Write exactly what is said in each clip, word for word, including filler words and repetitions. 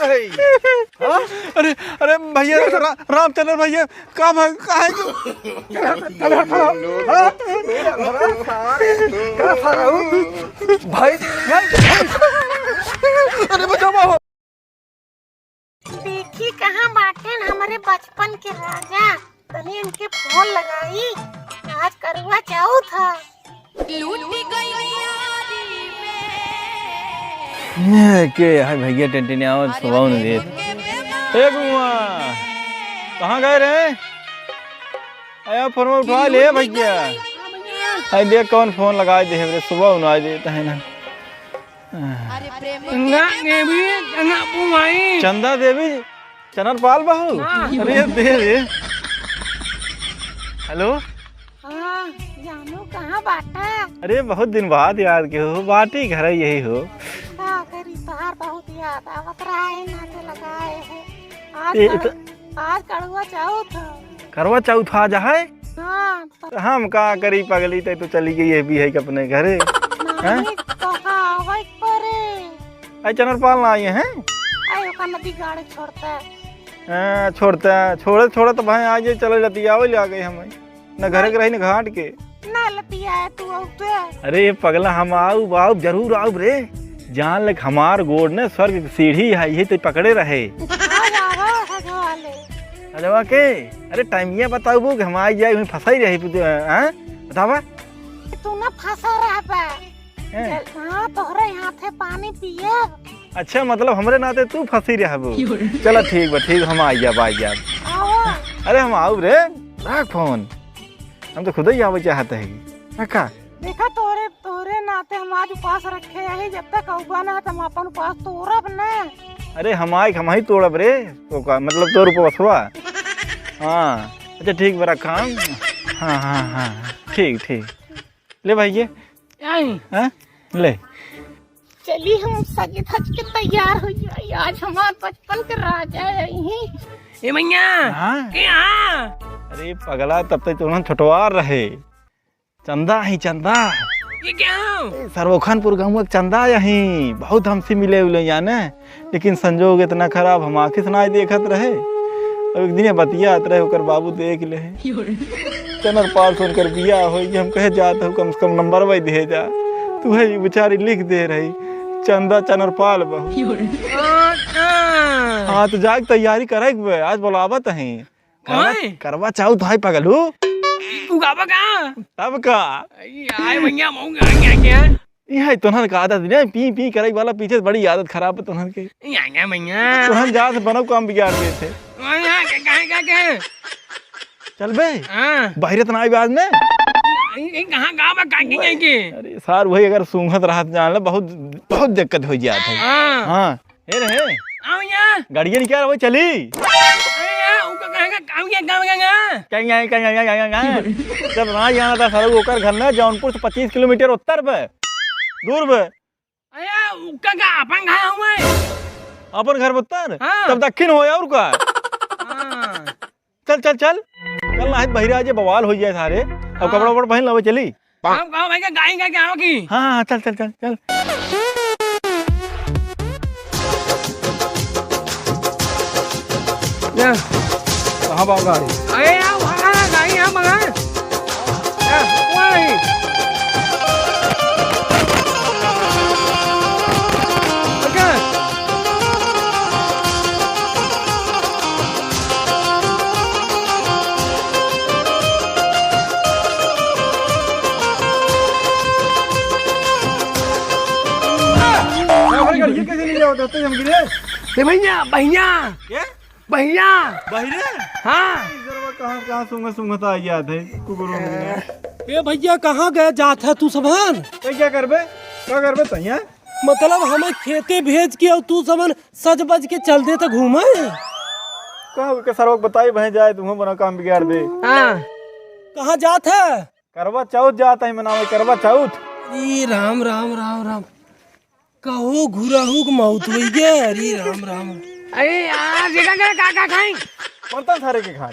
हाँ? अरे, अरे भइया, रा-, रामचंद्र भइया, का भा-, का है जो? चल, चल, चल, हाँ? भाई, अरे बचाओ, बाबू। देखी कहाँ बाटेन हमरे बचपन के राजा, तनी इनके फोन लगाई, आज करवा चौथ है। लूट गई यारी में। ये के है भइया, टेंटिन आवत सुबह उन्हें देत। ए गुआ, कहाँ गए रे? आया फोन उठा ले भइया। आई देख कौन फोन लगाए दे रे, सुबह उन्हें देत है ना। गंगा देवी, गंगा बुआई। चंदा देवी, चनर पाल बहू? हाँ। अरे दे रे। हेलो। हाँ, जानू कहाँ बाटा? अरे बहुत दिन बाद याद के हो, बाटी घर यही हो। का करी, तोहार बहुत याद आवत रहा है, नाते लगाए है। आज ए, कर-, इत- आज करवा चौथ है। करवा चौथ आज है? हाँ, तो हम का करी पगली, तै तो चली गई है भी है कि अपने घरे। नहीं, हैं? तो का आवे परे। आई चनर पाल ना आई हैं? आई ओका नदी गाड़े छोड़ता। हाँ, छोड़ता, छोड़े, छोड़े तो भाई आज ये चले लतियावे ले आ गए हम। न घरे के रही, न घाट के। ना लतिया है तू औते। अरे ये पगला, हम आउब, आउब, जरूर आउब रे। जान ले हमार गोड़ ने स्वर्ग के सीढ़ी है, यही तो पकड़े रहे। आ जावा सजवा ले। सजवा के? अरे टाइमिया बताउबू कि हम आई जाए, वहीं फंसाई रही, हाँ? बतावा। तू ना फंसा रहबा। हैं? हाँ, तोहरे हाथे पानी पियब। अच्छा, मतलब हमरे नाते तू फंसी रहबू। चला ठीक बा, ठीक, हम आई जाब, आई जाब। आवा। अरे हम आउब रे, रख फोन। हम तो खुद ही आवे चाहत है। रखा। देखा, तोरे, तोरे नाते हम आज उपास रखे यही, जब तक अउबा ना, त हम अपन उपास तोड़ब ना। अरे, हम आए, हम ही तोड़ब रे। तो का, मतलब, तोर उपवासवा? हाँ, अच्छा, ठीक बा, रखा हम। हाँ, हाँ, हाँ, ठीक, ठीक। ले भाई, ये। आई। हाँ, ले। चली, हम सज धज के तैयार हो जाई, आज हमार बचपन के राजा आई। ए मैया, हाँ? के हाँ? अरे पगला, तब तक तो उन्हन छोटवार रहे। चंदा ही चंदा। ये क्या? ए, सरवखनपुर गाँव के चंदा यही, बहुत हमसे मिले उले जाने, लेकिन संजोग इतना खराब, हम आँखी से नाई देखत रहे। अब एक दिन ये बतियात रहे, ओकर बाबू देख ले। चनर पाल से उनकर बियाह होई, हम कहे जात हूँ, कम से कम नंबर भाई दे जा। तू है, ये बेचारी लिख दे रही, चंदा चनर पाल बहू। हाँ, तो जाके तैयारी करे के बे, आज बुलावत हैं। करवा, ओए। करवा चौथ है पगलू। तू गावा का? तब का? आई, आई भैया, मऊ गाएंगे क्या? ये है तोहन का आदत नहीं, पी पी करे वाला पीछे से बड़ी आदत खराब है तोहन के। ये आ गया भैया। तोहन जा से बनव काम बिगाड़ देते। ओए, यहाँ के, काहे का के? चल बे। हाँ। बाहर इतना आई बाद में। ये, ये कहाँ गावा का की ओए, जाएंगे? अरे सार वही अगर सूंघत रहत जान ले, बहुत, बहुत दिक्कत हो जात है। हाँ। हाँ। हे रे, हे। आओ यहाँ। गाड़िया निकाल, वो चली। अरे यार, उनका कहेगा, काम क्या, काम क्या, क्या? क्या, क्या, क्या? जब राज जाना था सारा ओकर घर में, जौनपुर से पच्चीस किलोमीटर उत्तर पे, दूर पे। अरे यार, उनका का अपन घर हुआ है? अपन घर उत्तर? हाँ। तब दक्षिण हो और का? हाँ। चल, चल, चल। चल ना, बहिरा जे बवाल हो जाए सारे। अब हाँ। कपड़ा वपड़ा पहन लो, चली। हम कहो भाई का गाई का क्या होगी? हाँ, हाँ, चल, चल, चल, चल। ले। कहाँ बा गाड़ी? अरे यार, वहाँ गाड़ी यहाँ मंगा। ए, वही। ओके। अरे, ये कैसे ले जाओ? दस्ते जम गिरे। ए भैया, भैया। क्या? भैया। बहिरे? हाँ। ई सरवा कहाँ, कहाँ सूंघत, सूंघत आ जात है, कुकुर उंघ गया। ए भैया, कहाँ गए जात है तू सबन? ए, क्या करबे? क्या करबे तैया? मतलब हमें खेते भेज के और तू सबन सज बज के चल देते घूमे? कहाँ के सरवा बताई, वहीं जाए, तुम्हें बना काम बिगाड़ दे। हाँ। कहाँ जात है? करवा चौथ जात है मनावे, करवा चौथ। ई राम, राम, राम, राम। कहो घुराहू के मौत होई गे, अरे राम, राम। अरे यार, देखा, देखा, का, का खाई? मरता सारे के खात।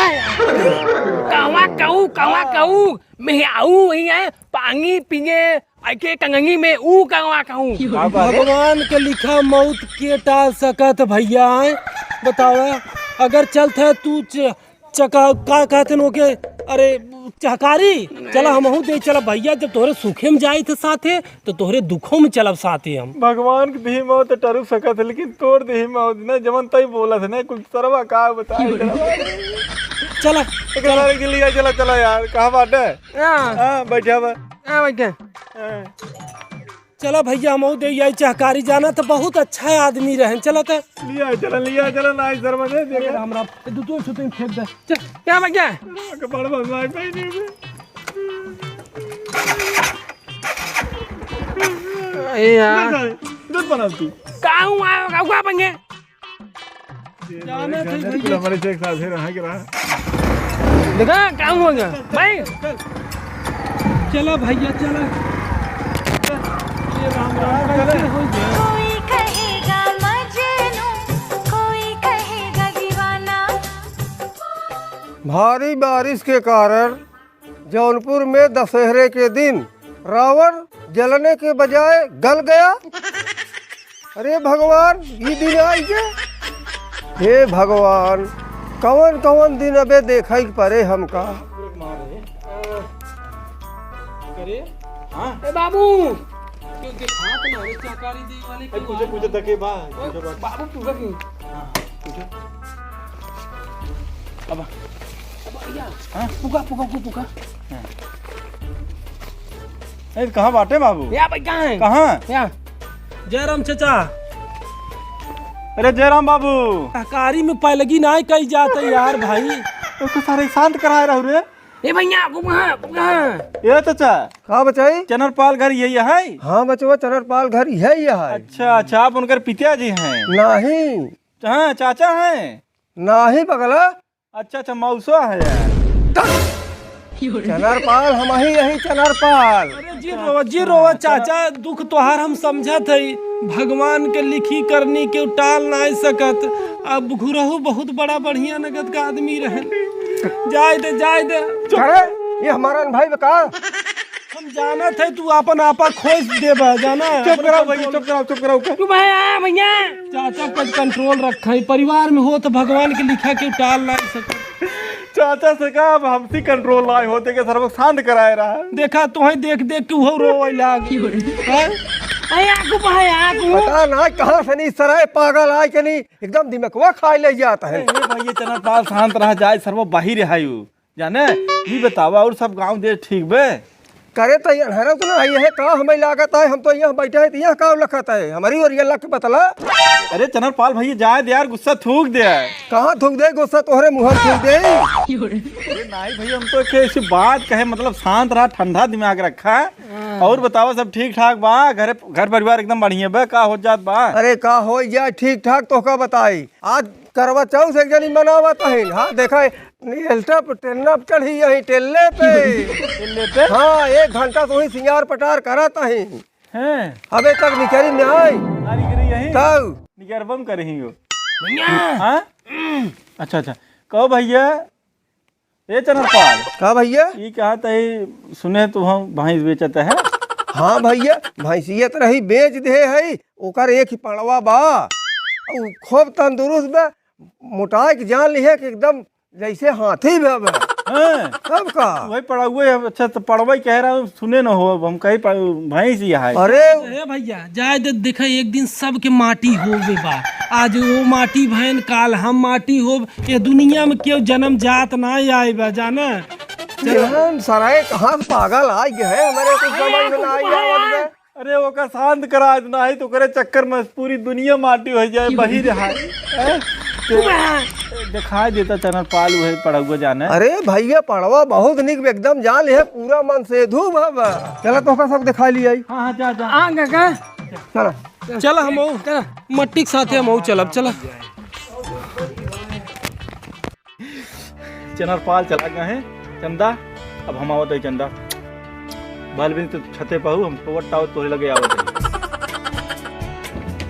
कहवा कहू, कहवा कहू, मैं आऊ ही है, पानी पीने, आके कंगनी में ऊ कहवा कहू। का बात है? भगवान के लिखा मौत के टाल सकत भैया, हैं? बतावा, अगर चलत है तू च-, चका, का कहते हैं ओके, अरे, चहकारी, चला हमहू दे, चला भैया, जब तोहरे सुखे में जाइत है साथे, तो तोहरे दुखों में चलब साथे हम। भगवान के दिही मौत तो टरू सकत है, लेकिन तोर दिही मौत ना, जवन तई बोलत है ना, कुल सरवा का बताए सरवा। चला, एक चला। बार के लिए चला, चला यार, कहाँ बाटे? हाँ। हाँ, बैठा बा। हाँ, बैठा। हाँ। चला भैया, हमहू दे आई चहकारी, जाना तो बहुत अच्छा आदमी रहन। चला तो। लिया चला, लिया चला, ना इस सरवा दे, दे दे। हमरा, ए, दू, दू छुट्टी फेंक दे। चल, क्या बन गया? कपाड़ बन रहा है, कहीं नहीं। ए यार। नहीं, नहीं, दूध बना तू। काऊ आ, काऊ आ बन गया? जाने थे भैया। हमारे से एक साथ है, रहा के रहा। देखा, काम हो गया। भाई। चला भैया, चला। ये राम राम, कैसे हो गया? कोई कहेगा मजनू, कोई कहेगा दीवाना। भारी बारिश के कारण जौनपुर में दशहरे के दिन रावण जलने के बजाय गल गया। अरे भगवान, ई दिन आई के? हे भगवान, कवन कवन दिन अबे देखै के परे हमका। अरे, हाँ। ए बाबू, क्यों दिखात ना रे, चहकारी दे वाले ए, क्यों कुछ, आए? कुछ तके बा, ओए, कुछ बा। बाबू, तू रख। हाँ, कुछ। अब, अब भैया, हाँ? पुका, पुका, पुका, पुका। हाँ। ए, कहाँ बाटे बाबू? या भाई, कहाँ है? कहाँ? या। जयराम चचा। अरे जयराम बाबू। चहकारी में पैलगी नाहीं कई जात है यार भाई। तो कुछ सारे शांत कराए रहू रे। ए भैया, पुका, पुका। ए चचा। का बचाई? चनरपाल घर यही है? हाँ बचवा, चनरपाल घर यही है। अच्छा, अच्छा, आप उनकर पितिया जी हैं? नहीं। हाँ, चाचा हैं? नहीं पगला। अच्छा, अच्छा, मौसा है यार। चनरपाल, हम ही यही चनरपाल। अरे जी रोवा, जी रोवा चाचा, दुख तोहार हम समझत हई। भगवान के लिखी करनी के टाल नाय सकत। अब घुरहु बहुत बड़ा बढ़िया नगद का आदमी रहन। जाए दे, जाए दे। अरे, ये हमारा भाई बा का? हम जानत है तू आपन आपा खोस देबा, जाना है? चुप कराओ भाई, चुप कराओ, चुप कराओ। तू भाई आ भैया। चाचा पर कंट्रोल रखा है, परिवार में हो तो भगवान के लिखा के टाल ना सके। चाचा से का, अब हमसे कंट्रोल ना होते के सरवा शांत कराए रहा। देखा, तुहे देख देख के उहो रोवे लाग। हैं? अरे आगू भाई, आगू। पता ना कहाँ से नहीं सराय पागल आए के नहीं, एकदम दिमकवा खाए ले जात है। ए, ए भाई, ये चनरपाल शांत रहा जाए, सरवा बाहिर है यू। जाने, ई बतावा, और सब गाँव देश ठीक बे? करे तो ये अन्हरा तो ना है, ये का हमें लागत है, हम तो यहाँ बैठे हैं, तो यहाँ का लखत है, हमारी ओर ये लख बतला। अरे चनरपाल भैया, जाए दे यार, गुस्सा थूक दे। कहाँ थूक दे गुस्सा, तोहरे मुँह में थूक दे। अरे नहीं भैया, हम तो एक ऐसी बात कहे, मतलब शांत रहा, ठंडा दिमाग रखा। हाँ। और बतावा, सब ठीक ठाक बा? घर, घर परिवार एकदम बढ़िया बा? का हो जात बा? अरे का हो जाए ठीक ठाक, तो का बताई, आज करवा चौथ एक जनी मनावत हईन। हाँ, देखा, एल्टा पे टेलना पे चढ़ी यही टेल्ले पे। टेल्ले पे? हाँ, एक घंटा से वही सिंगार पटार करत हईन। हैं? अबे तक निकरी नहीं। आ निकरी यही? तब? निकरबम करही हो। भैया। हाँ? अच्छा, अच्छा। कहो भैया, ए चनरपाल। का भैया? ई कहा तई सुने तू हम भैंस बेचत है? हाँ भैया, भैंसिया तो रही बेच दे है, ओकर एक ही पड़वा बा। उ खूब तंदुरुस्त बा, मोटाई के जान लिहे कि एकदम जैसे हाथी बा बा। हैं? तब का? वही पड़वा है, अच्छा तो पड़वा ही कह रहा हूँ, सुने न हो, अब हम कहीं प-, भैंस ही है। अरे ए भैया, जाए दे, देखा एक दिन सबके माटी होबे बा। आज वो माटी भैन, काल हम माटी होब। ये दुनिया में केहू जन्म जात ना आए बा, जाना? एहन सराय कहाँ से पागल आ गए हैं, हमारे कुछ समझ में ना आई आवत बे। अरे ओकर शांत करा, आज नाही तो ओकरे चक्कर में पूरी दुनिया माटी हो जाए, बही रहा है। हैं? ते दिखाई देता चनरपाल, उहे पड़वा जाने। अरे भैया, पड़वा बहुत निक, एकदम जान ले, पूरा मन से धूम है बा। चला तो ओकर सब दिखा लिया। हाँ, हाँ, जा, जा। आ, का, का? चला। चला, हम चला। मट्टी के साथे हम चलब, चला। चनरपाल चला गए हैं। चंदा, अब हम आवत है चंदा। बाल भी तो छते पर हूँ, हम पवट टावत तोहरे लगे आवत है।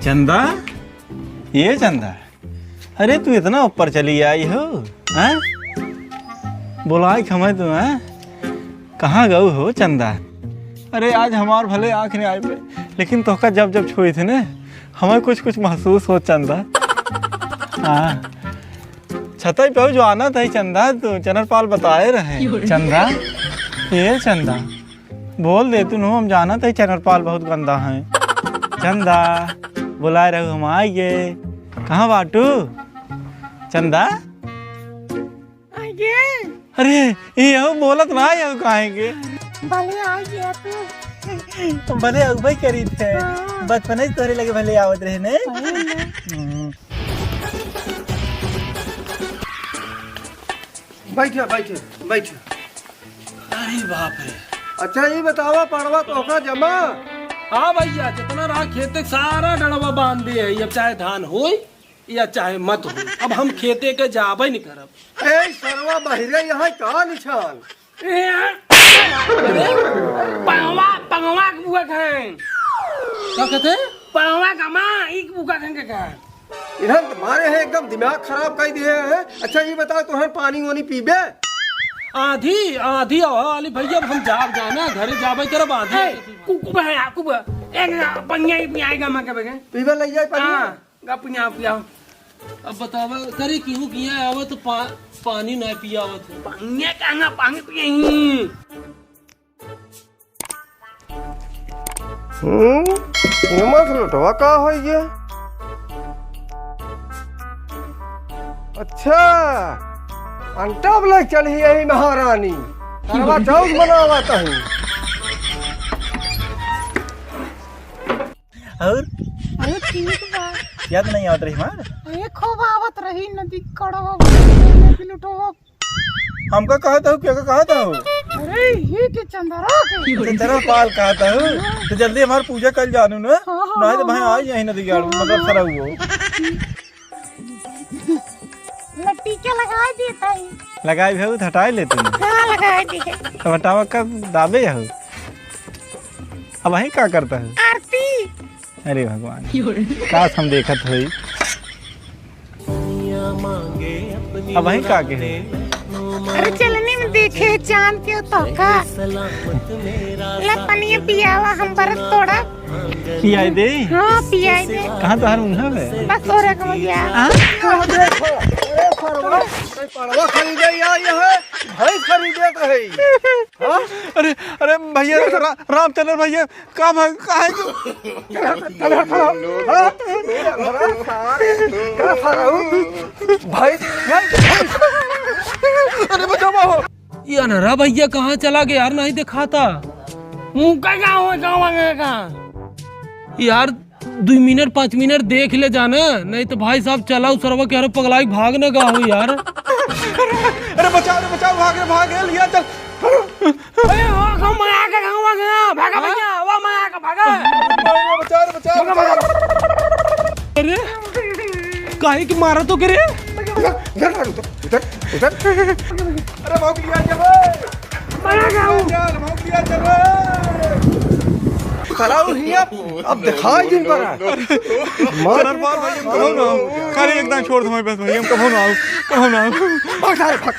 चंदा, ये चंदा, अरे तू इतना ऊपर चली आई हो, हैं? बोलाइ के हमें तू, हैं? कहाँ गऊ हो चंदा? अरे आज हमार भले आँख नहीं आए पे, लेकिन तोहका जब जब छुई थे ने, हमें कुछ कुछ महसूस हो चंदा। हाँ, छतई पे जो आना था चंदा, तू चनर पाल बताए रहे। चंदा, ए चंदा, बोल दे तू, हम जानत है चनर पाल बहुत गंदा है। चंदा, बुलाए रहू हम आइए। कहाँ बाटू चंदा? आइए। अरे, ये हो बोलत ना आए हो काहे के? भले आ गया तू। भले अगुवाई करी थे। हाँ। बचपन से तोहरे लगे भले आवत रहे ने। हाँ। हम्म। बैठा, बैठा, बैठा। अरे बाप रे। अच्छा, ये बतावा, पड़वा तोहका जमा? हाँ भैया, जितना रहा खेते सारा डड़वा बांध दे है, अब चाहे धान होई या चाहे मत होई, अब हम खेते के जाबे नहीं करब। ए सरवा बहिरे, यहाँ का निशान? ए, अरे, पंगवा, पंगवा के बुआ खाएं। का कहते? पंगवा का माँ, ई के बुआ खाएं के का? इधर तुम्हारे हैं एकदम दिमाग खराब कर दिए हैं। अच्छा ये बताओ, तुम्हारे पानी वानी पीबे? आधी, आधी हवा वाली भैया, अब हम जाब जाना, घरे जाबे करब आधी। ए, कु-, कुबा है, कुबा। एक पंगिया ही पियाएगा माँ के बगैर। पीबे लग जाए पानी? हाँ। गा पिया, पिया। अब बतावा, करे केहू किहाँ आवे तो पा-, पानी ना पियावत है। पानी कहाँ, पानी पियही। हम्म, ये मत लुटवा का होई ये? अच्छा, अंटा वाला चढ़ी यही महारानी। करवा चौथ मनावत हूँ। और? अरे ठीक बा। याद नहीं आवत रही हमार? अरे खूब आवत रही नदी कड़वा, बिलुटवा। हमका कहत हूँ, क्या कहत हूँ? अरे ही के चंदरा के। चंदरा पाल कहत हूँ। तो जल्दी हमार पूजा कर जानू ना। हाँ, हाँ, नहीं तो हाँ, भाई हाँ। आई यहीं नदी गाड़ू, हाँ, मतलब हाँ। सरा हुआ। लट्टी के लगाए देत हई। लगाए भी हो तो हटाए लेते हैं। हाँ, लगाए दिए। तो हटावा कब दाबे हो? अब वही का करता है? आरती। अरे भगवान, काश हम देखत होई। अब वही का के है? अरे चलनी में देखे चांद के तो का। ला पनिया पियावा, हम बरत तोड़ा। पियाई दे? हाँ, पियाई दे। कहाँ तोहर मुँह है? बस तोरे को भैया। हाँ? अरे, देखो, अरे, सरवा, अरे, पड़वा खरीदे या ये है, भैंस खरीदे तो है। हाँ? अरे, अरे, भैया, रा-, रामचंद्र भैया, का भाई, का है जो? चल, चल, चल, हाँ? अरे, सारे, का सारा हूँ? भैंस, भैंस। अरे, बचाओ, बाबू। ये अनहरा भैया कहाँ चला गया यार, नहीं दिखाता। मुँह का गाँव है, गाँव आ गया कहाँ? यार, दुइ मिनट, पाँच मिनट देख ले जाना, नहीं तो भाई साहब चलाऊ सरवा के हरो पगलाई भाग न गा हो यार। अरे बचाओ रे, बचाओ, भाग रे, भाग रे, लिया चल। अरे वो गाँव में आ गया, गाँव आ गया, भागा हाँ? भैया, वो में आ गया, भागा। अरे बचाओ रे, बचाओ, भागा, बचाओ। भागा। अरे, काहे की मारा तो करे? इधर, इधर, इधर, इधर। अरे, भौंक लिया चल रे। मरा गया हूँ। चल, भौंक लिया चल रे। साला वो हिया, अब दिखाई दिन पर है। मार चल, बाल भाई, हम कहो ना। खाली एक दान छोड़ दो हमारे पास, भाई, हम कहो ना आओ, कहो ना आओ। भाग सारे, भाग।